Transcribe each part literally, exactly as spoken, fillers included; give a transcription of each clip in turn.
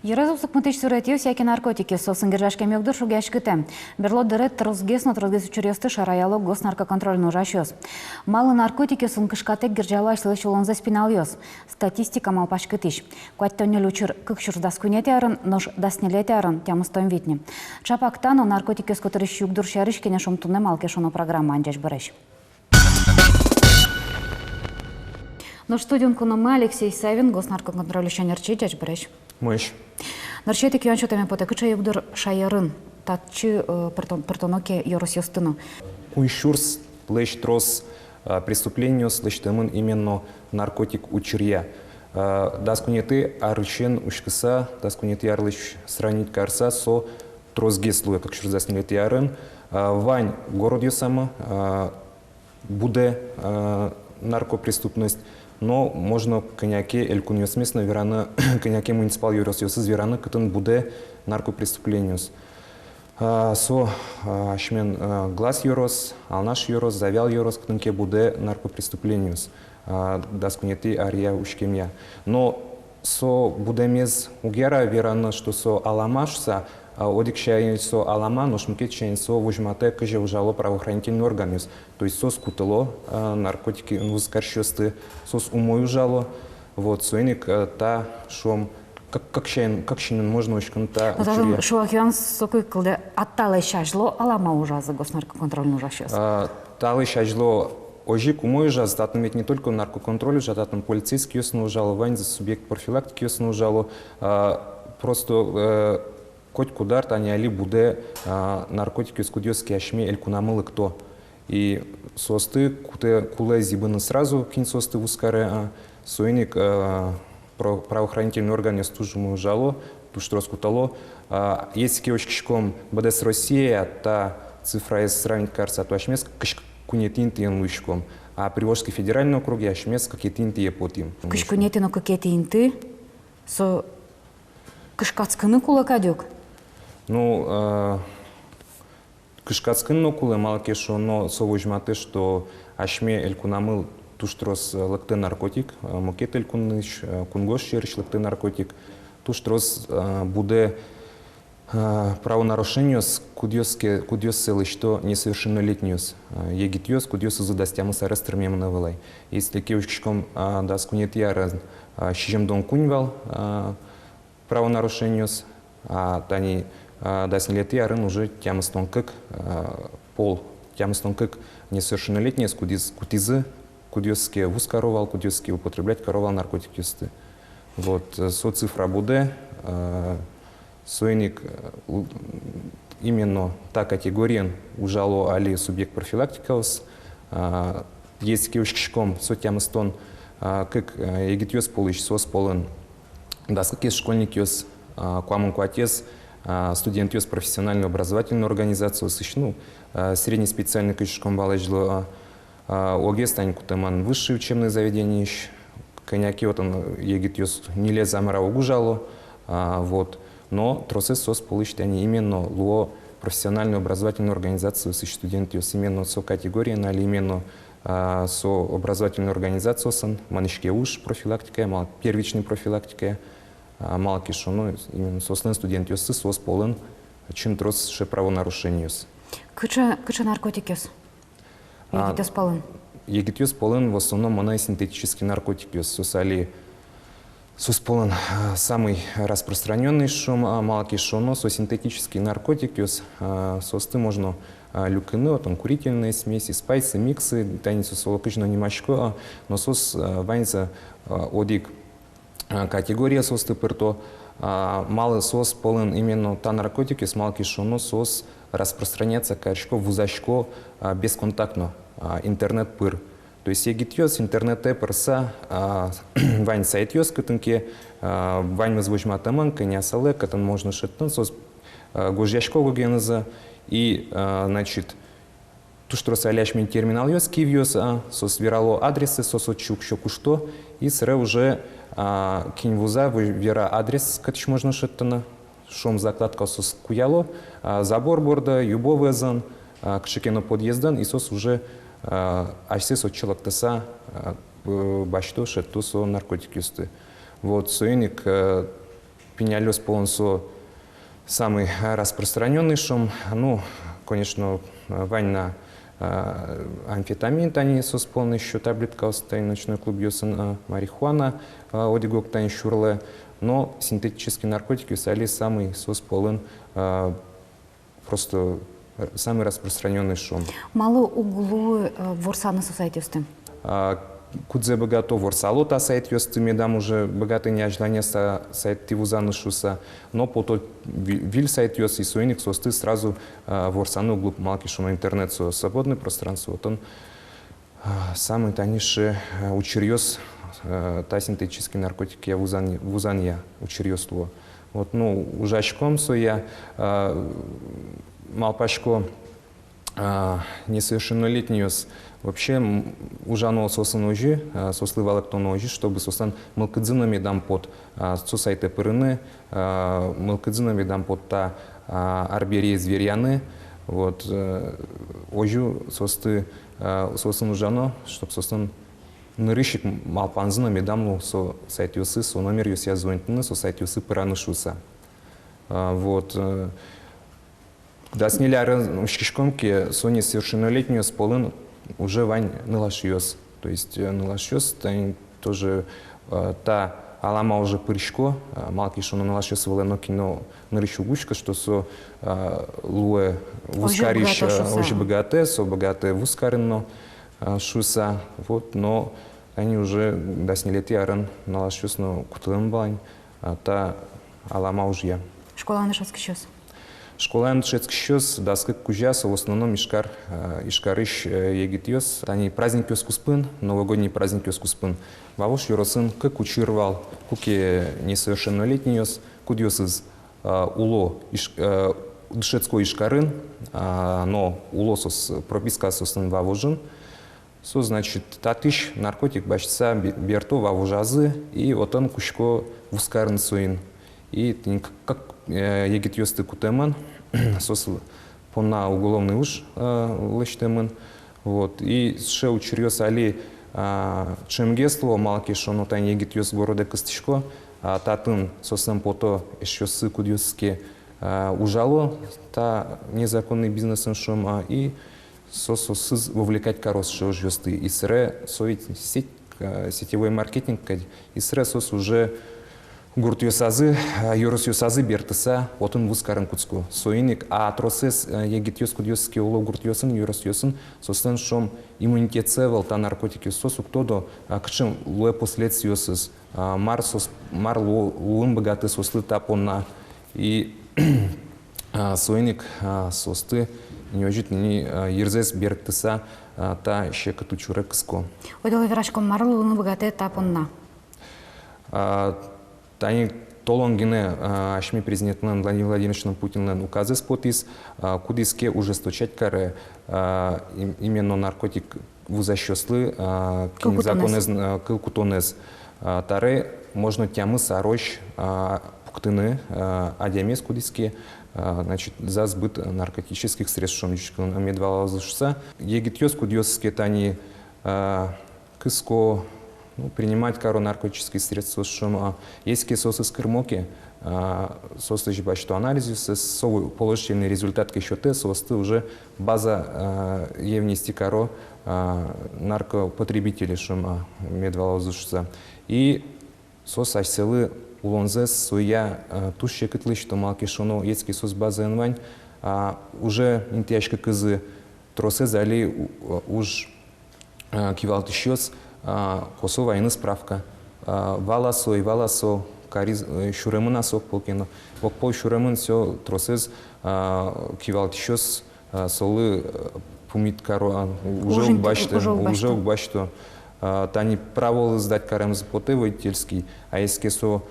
Йырез уз укмытӥсь суретъёс яке наркотикъёс, соосын герӟаськем югдур шугъяськытэ. Берло дыре тросгес но тросгес учыръёсты шараяло госнаркоконтрольын ужасьёс. Малы наркотикъёсын кышкатэк герӟало асьсэлэсь улонзэс пиналъёс? Статистика малпаськытӥсь. Куатьтон ньыль учыр кык сюрс дас куинетӥ арын, нош дас ньылетӥ арын тямыстон вить ни. Чапак та но наркотикъёс котырысь югдур сярысь кенешом туннэ «Малы ке шуоно» программаын. Ӟечбуресь! Нош студиын куномы Алексей Савин, госнаркоконтрольысь ӧнерчи. Ӟечбуресь! Мыш. Нырысетӥ кион сётэме потэ, кыӵе югдур шаерын, татчы, э, пыртон-, пыртоно ке ёросъёсты но? Куинь сюрслэсь трос, а, преступлениос лэсьтэмын именно наркотик учыръя. А, дас куинетӥ арысен учкыса, дас куинетӥ арлэсь сравнить карыса, со тросгес луэ кык сюрс дас ньылетӥ арын. А, вань городъёсамы, а, будэ, а, наркопреступность, но можно кӧня ке элькунъёсмес но вераны, кӧня ке муниципал ёросъёсыз вераны, кытын будэ наркопреступлениос. А, со, а, асьмен, а, Глаз ёрос, Алнаш ёрос, Завьял ёрос, кытын ке будэ наркопреступлениос, а, дас куинетӥ аръя учкемъя. Но со будэмез уг яра вераны, что со алама шуса, а, одӥг сямен со алама, нош мукет сямен со возьматэ, кызьы ужало правоохранительный органъёс. То есть соос кутыло, а, наркотикаен вузкарисьёсты, соос умой ужало. Вот, соин ик, а, та, шуом, кык-, кык сямен, кык сямен можно учкыны та учыръя. Но татын шуак юан соку ик кылдэ: а талэсь азьло алама ужазы госнаркоконтрольын ужасьёс? А, талэсь азьло озьы ик умой ужазы, татын ведь не только наркоконтроль ужа, татын полицейскийёс но ужало, ваньзы субъект профилактикиос но ужало. А, просто, э, котькуд ар тани али будэ, а, наркотикъёс, кудъёсыз ке асьме элькунамы лыкто. И соосты кутэ, кулэ зӥбыны сразу, кин соосты вузкаре, а, соин ик, а, про-, правоохранительный органъёс туж умой ужало, туж трос кутало. А, если ке учкиськом быдэс Россия, та цифраез сравнить карыса, то асьмес кызь куинетӥ интыын луиськом, а Приволжский федеральный округе асьмес кыкетӥ интые потӥм. Кызь куинетӥ но кыкетӥ инты, со кышкатскыны кулэ кадь ук? Ну, а, кышкатскыны но кулэ, малы ке шуоно, со возьматэ, что асьме элькунамы туж трос, э, лыктэ наркотик, э, мукет элькунысь, э, кунгож сьӧрысь лыктэ наркотик, туж трос, э, будэ, э, правонарушениос, кудъёс ке, кудъёссэ лэсьто несовершеннолетнийёс, э, егитъёс, кудъёсызлы дас тямыс арес тырмемын ӧвӧл ай. Если ке учкиськом, э, дас куинетӥ арын, э, сизьымдон куинь вал, э, правонарушениос, а тани, а, дас ньылетӥ арын уже тямыстон кык, а, пол, тямыстон кык несовершеннолетнийёс кутӥз-, кутӥзы, кудъёсыз ке вузкаро вал, кудъёсыз ке употреблять каро вал наркотикъёсты. Вот, э, со цифра будэ, э, соин ик, э, у-, именно та категориен ужало али субъект профилактикаос, а, если ке учкиськом, со тямыстон, а, кык, а, егитъёс пӧлысь, соос пӧлын дас кыкез школьникъёс, а, куамын куатез, а, студентъёс профессионально-образовательной организациосысь, ну, а, средней специальной, кызьы шуиськом вал азьло, а, а, огез тани кутэмын высшей учебной заведениысь, кӧня ке отын егитъёс ньылез-а, мар-а, уг ужало, а, вот. Но тросэз соос пӧлысь тани именно луо профессионально-образовательной организациосысь студентъёс, именно со категориен али именно, а, со образовательной организациосын мынӥське уж профилактикая, мал-, первичной профилактикая, а, малы ке шуоно, именно соослэн студентъёссы, соос пӧлын чын трос сыӵе правонарушениос. Кыӵе, кыӵе наркотикъёс? А, егитъёс пӧлын? Егитъёс пӧлын в основном мынэ синтетический наркотикъёс. Соос али, соос пӧлын, а, самый распространённый, шуом, а, малы ке шуоно, со синтетический наркотикъёс, а, соосты можно, а, люкыны, отын курительные смеси, спайсы, миксы, тани соос оло кызьы но нимасько, а, но соос, а, ваньзы, а, одӥг а, категорие соосты пырто, а, малы соос пӧлын именно та наркотикъёс, малы ке шуоно, соос распространяться карисько, вузасько, а, бесконтактно, а, интернет пыр. То есть егитъёс интернетэ пырыса, а, вань сайтъёс, кытын ке, а, ваньмыз возьматэмын, кӧня асьсэлы, кытын можно шедьтыны, соос, а, гожъясько гогенызы и, а, значит, туж трос али асьмен терминалъёс, кивъёс, а, соос верало адресэз, соос отчы уксё кушто, и собере уже, а, кин вуза, вера адрес, кытысь можно шедьтыны, шуом, закладкаос соос куяло, а, забор борды, юбо вӧзын, а, кыӵе ке но подъездын, и соос уже, а, асьсэос отчы лыктыса, а, б-, басьто, шедьто со наркотикъёсты. Вот, соин ик, э, Пьянялъёс пӧлын со самый, а, распространённый, шуом. Ну, конечно, а, вань на, а, амфетамин, тани соос пӧлын ещё таблеткаос, тани ночной клубъёсын, а, марихуана, а, одӥг-ог тани сюрлэ. Но синтетический наркотикъёс али самый соос пӧлын, а, просто, э, самый распространённый, шуом. Малы уг луы, э, ворсаны со сайтъёсты? А, кудзэ быгато, ворсало та сайтъёсты, медам уже быгатэ ни азьланяз та сайтты вузаны шуыса. Но пото ви-, виль сайтъёс, и соин ик соосты сразу, а, ворсаны уг луы, малы ке шуоно интернет со свободный пространство, отын, а, самый тани сыӵе, а, учыръёс, а, та синтетический наркотикъя вузан-, вузанъя учыръёс луо. Вот, ну, ужаськом соя, а, малпасько, а, несовершеннолетнийёс вообще, м, ужано соосын озьы, а, соослы валэктоно озьы, чтобы соослэн мылкыдзы но медам пот, а, со сайтэ пырыны, а, мылкыдзы но медам пот та, а, арбериез веръяны. Вот, э, озьы соосты, а, соосын ужано, чтоб соослэн нырысь ик малпанзы но медам луы со сайтъёсы, со номеръёсъя звонитьтыны, со сайтъёсы пыраны шуыса. А, вот, э, Дас ньыль арын учкиськом ке, со несовершеннолетнийёс пӧлын уже вань нылашъёс. То есть, э, нылашъёс, тани тоже, э, та алама уже пырисько, э, малы ке шуоно нылашъёс вылэ нокин но нырысь уг учкы, что со, э, луэ вузкарись, э, озьы быгатэ, со быгатэ вузкарын но, э, шуыса. Вот, но тани уже дас ньылетӥ арын нылашъёс но кутылэмын вал ини, э, та алама ужъя. Школаын дышетскисьёс? Школаын дышетскисьёс дас кык кузя, со в основном Ижкар, э, Ижкарысь, э, егитъёс. Тани праздникъёс куспын, новогодний праздникъёс куспын Вавож ёросын кык учыр вал, куке несовершеннолетнийёс, кудъёсыз, э, уло Иж-, э, дышетско Ижкарын, э, но уло соос, прописка соослэн Вавожын. Со, значит, татысь наркотик басьтыса бе-, берто Вавожазы, и отын кутско вузкарын соин. И тӥни к-, как, э, егитъёсты кутэмын, соос понна уголовный уж, э, лэсьтэмын. Вот. И сыӵе учыръёс али, а, ӵемгес луо, малы ке шуоно тани егитъёс городэ кыстӥсько, а, татын соослэн пото эшъёссы, кудъёсыз ке, а, ужало та незаконный бизнесын, шуом, а, и соос соосыз вовлекать каро сыӵе ужъёсты. И собере со ведь сеть, э, сетевой маркетинг кадь. И собере соос уже гуртъёсазы, э, ёросъёсазы бертыса, отын вузкарын кутско. Соин ик, а тросэз, э, егитъёс, кудъёсыз ке уло гуртъёсын, ёросъёсын, соослэн, шуом, иммунитетсы ӧвӧл та наркотикъёслы, соос уг тодо, а, кыӵе луэ последствиосыз, а, мар соос, мар лу-, луыны быгатэ соослы та понна. И, а, соин ик, а, соосты ини озьы ини, а, йырзэс берыктыса, а, та секыт учыре кыско. Ойдолэ вераськом, мар луыны быгатэ та понна? А, тани толон гинэ, а, асьме президентлэн Владимир Владимировичлэн Путинлэн указэз потӥз, а, кудӥз ке ужесточать каре, а, им-, именно наркотик вузасьёслы, а, кыл кутонэз, кин законэз, а, кыл кутонэз. А, таре можно тямыс арозь, а, пуктыны, а, адямиез, кудӥз ке, а, значит, за сбыт наркотических средств, шуом ӟуч кылын, мед валалозы шуыса. Егитъёс, кудъёсыз ке тани, а, кыско, ну, принимать каро наркотические средства, шуом, а, если ке соосыз кырмо ке, а, соослэсь басьто анализъёссэс, со положительный результат ке сётэ, соосты уже базае, а, внести каро, а, наркопотребители, шуом, а, мед валалозы шуыса. И соос асьсэлы улонзэс соя, а, туж секыт лэсьто, малы ке шуоно, если ке соос базаын вань, а, уже интыяськыкузы, тросэз али у-, уж, а, кивалтӥсьёс, а, косо вайыны справка. А, вал-а со, ӧй вал-а со, кариз, э, сюремын-а со огпол ке но. Огпол сюремын, всё, тросэз, а, кивалтӥсьёс, а, солы, э, пумит каро, а, у-, уже уг басьто, уже уг басьто. А, тани праволы сдать каремзы потэ, водительский, а если ке со,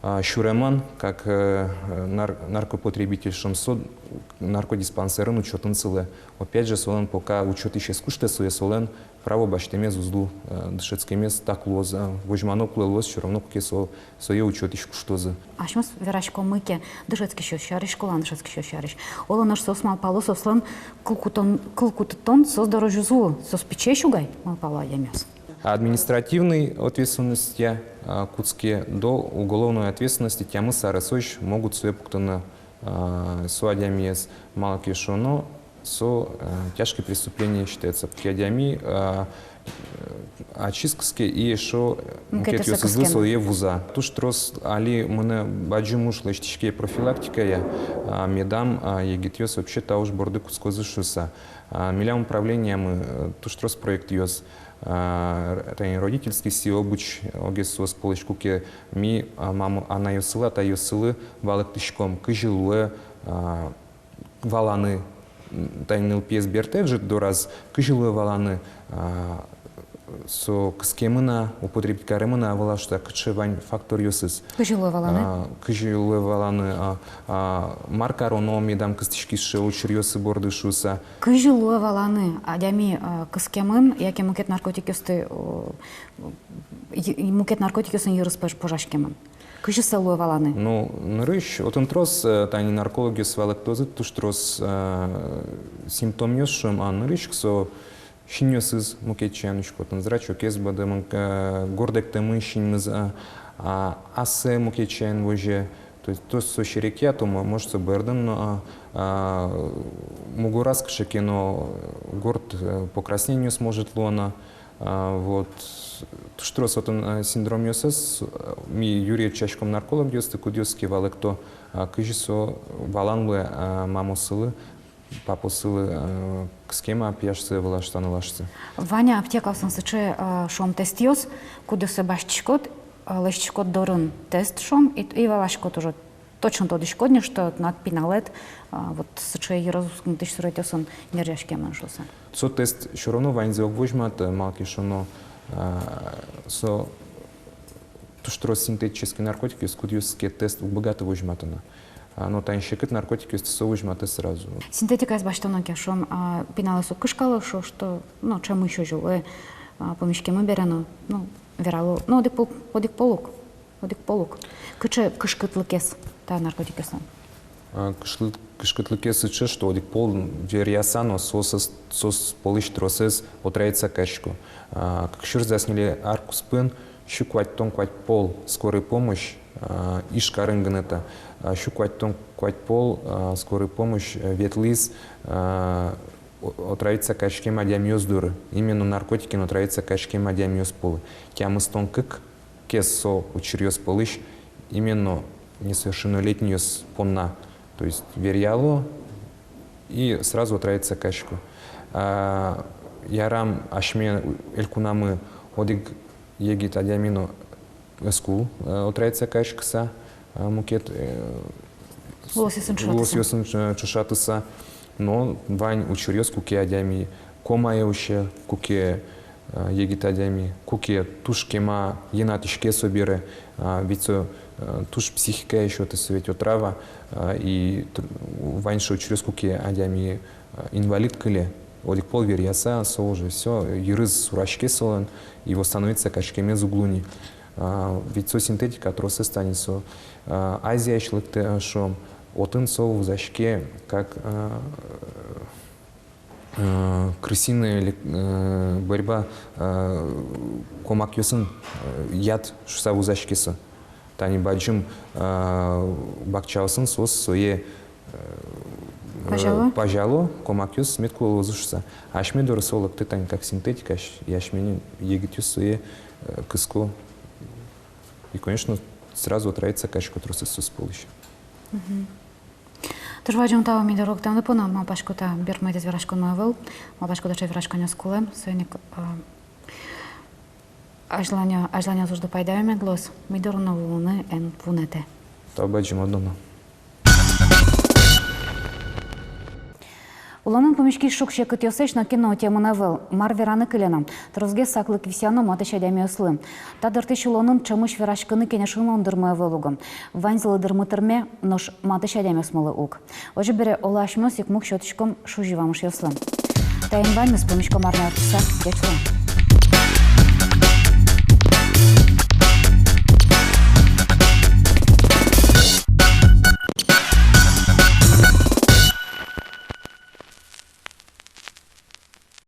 а, сюремын, как, э, нар-, наркопотребитель, шуом, со наркодиспансерын учётын сылэ. Опять же, солэн пока учётысь ӧз куштэ, сое солэн право басьтэмез уз лу, э, дышетскемез так луоз, э, возьмано кулэ луоз, всё равно куке со, сое учётысь куштозы. Асьмеос вераськомы ке дышетскисьёс сярысь, школаын дышетскисьёс сярысь. Оло, нош соос малпало, соослэн кыл кутон, кыл кутытон соос дорозь уз вуы, соос пичиесь угай, малпало адямиос. Административной ответственностья, а, кутске, до уголовной ответственности тямыс аресозь могут сое пуктыны, а, со адямиез, малы ке шуоно, со, а, тяжкое преступление считается. Куке адями, а, ачиз кыске и эшшо мукетъёсызлы сое вуза. Туж трос али мынэ бадӟым уж лэсьтӥське профилактикая, а, медам, а, егитъёс вообще та уж борды кутскозы шуыса. А, милям управлениямы, э, туж трос проектъёс, а, р-, тани родительский сӥ-обуч огез соос пӧлысь, куке ми, а, мамы-анайёссылы, атайёссылы валэктӥськом, кызьы луэ, а, валаны, м, тани нылпиез бертэ ӝыт дораз, кызьы луэ валаны, а, со кыскемын-а, употребить каремын-а, ӧвӧл-а шуса, кыӵе вань факторъёсыз. Кызьы луэ валаны? А, кызьы луэ валаны, а, а, мар кароно медам кыстӥськиз сыӵе учыръёсы борды шуыса. Кызьы луэ валаны, адями, а, кыскемын, яке мукет наркотикъёсты, о, и, и мукет наркотикъёсын йырыз пож-, пожаськемын? Кызьы сое луэ валаны? Ну, нырысь, отын трос, э, тани наркологъёс валэктозы, туж трос, э, симптомъёс, шуом, а, нырысь ик со синъёсыз мукет сямен учко, отын зрачокез быдэ мын-, э, гордэктэмын синмыз, а, а, ассэ мукет сямен возе. То есть, то, со серекъя, то, мо-, может, со бӧрдын но, а, а, мугораз кыӵе ке но горд, э, покраснениос может луоно, а, вот. Туж трос отын, э, синдромъёсыз, э, ми юри ӧтчаськом наркологъёсты, кудъёсыз ке валэкто, а, кызьы со валан луэ, а, мамаоссылы, папаоссылы, э, кыскем-а пияшсы, ӧвӧл-а шуса, нылашсы. Вань-а аптекаосын сыӵе, э, шуом, тестъёс, кудъёссэ басьтӥськод, э, лэсьтӥськод дорын тест, шуом, и, и валаськод уже, точно тодӥськод ни, что тынад пиналэд, э, вот сыӵе йырез узкымтӥсь суретъёсын нерӟаськемын шуыса? Со тест всё равно ваньзэ уг возьматы, малы ке шуоно, э, со туж трос синтетический наркотикъёс, кудъёссэ ке тест уг быгаты возьматыны. А, но тани секыт наркотикъёсты со возьматэ сразу. Синтетикаез басьтоно ке, шуом, а, пиналэз уг кышкало, шуо, что, ну, ӵемысь озьы луэ, а, пумиськемын бере но, ну, верало, ну, одӥг пол, одӥг пол ук, одӥг пол ук. Кыӵе кышкытлыкез та наркотикъёслэн? А, кышкыт-, кышкытлыкез сыӵе, что одӥг пол веръяса но соос, соос пӧлысь тросэз отравиться карисько. А, кык сюрс дас ньыль ар куспын сю куатьтон куать пол скорой помощь, а, Ижкарын гинэ та, а, сю куатьтон куать пол, а, скорой помощь, э, ветлӥз, а, о-, отравиться кариськем адямиос доры, именно наркотикен отравиться кариськем адямиос пӧлы. Тямыстон кык кез со учыръёс пӧлысь именно несовершеннолетнийёс понна. То есть веръяло и сразу отравиться карисько. А, ярам, асьме элькунамы одӥг егит адями но ӧз кул, э, отравиться кариськыса, э, мукет, э, улосъёсын ӵошатыса. Улосъёсын ӵо-, ӵошатыса. Но вань учыръёс, куке адями комае усе, куке, э, егит адями, куке туж кема йӧнатӥське собере, а, ведь со, э, туж психикае сётэ, со ведь отрава, а, и т-, вань сыӵе учыръёс, куке адями, э, инвалид кыле, одӥг пол веръяса, со уже всё, йырыз сураське солэн, и восстановиться кариськемез уг луы ни. А, ведь со синтетика тросэз тани со, а, Азияысь лыктэ, а, шуом, отын со вузаське как, а, а, крысиная лек-, а, борьба, а, комакъёсын, а, яд шуса вузаське со. Тани бадӟым, а, бакчаосын соос сое, э, пазяло? Пазяло, комакъёс мед кулэ луозы шуса. Асьме доры со лыктэ тани как синтетика, ась-, и асьме егитъёс сое, э, кыско. И, конечно, сразу отравиться карисько тросэз соос пӧлысь. Мгм. Туж бадӟым тау ми доры лыктэмды понна, малпасько, та берпуметӥез вераськонмы ӧвӧл, малпасько, таӵе вераськонъёс кулэ, соин ик, а, азьланя-, азьланяз ужды пайдаё мед луоз, ми доры но улыны эн вунэтэ. Тау бадӟым, одно но. Улонын пумиськись шуг-секытъёсысь нокин но утемын ӧвӧл. Мар вераны кыле на? Тросгес саклык висъяно матысь адямиослы. Та дыртӥсь улонын ӵемысь вераськыны, кенешыны но дырмы ӧвӧл уго. Ваньзылы дырмы тырме, нош матысь адямиосмылы уг. Озьы бере, оло, асьмеос ик муг сётӥськом шузи вамышъёслы. Таин ваньмыз, пумиськом арня ортчыса. Ӟеч луэ.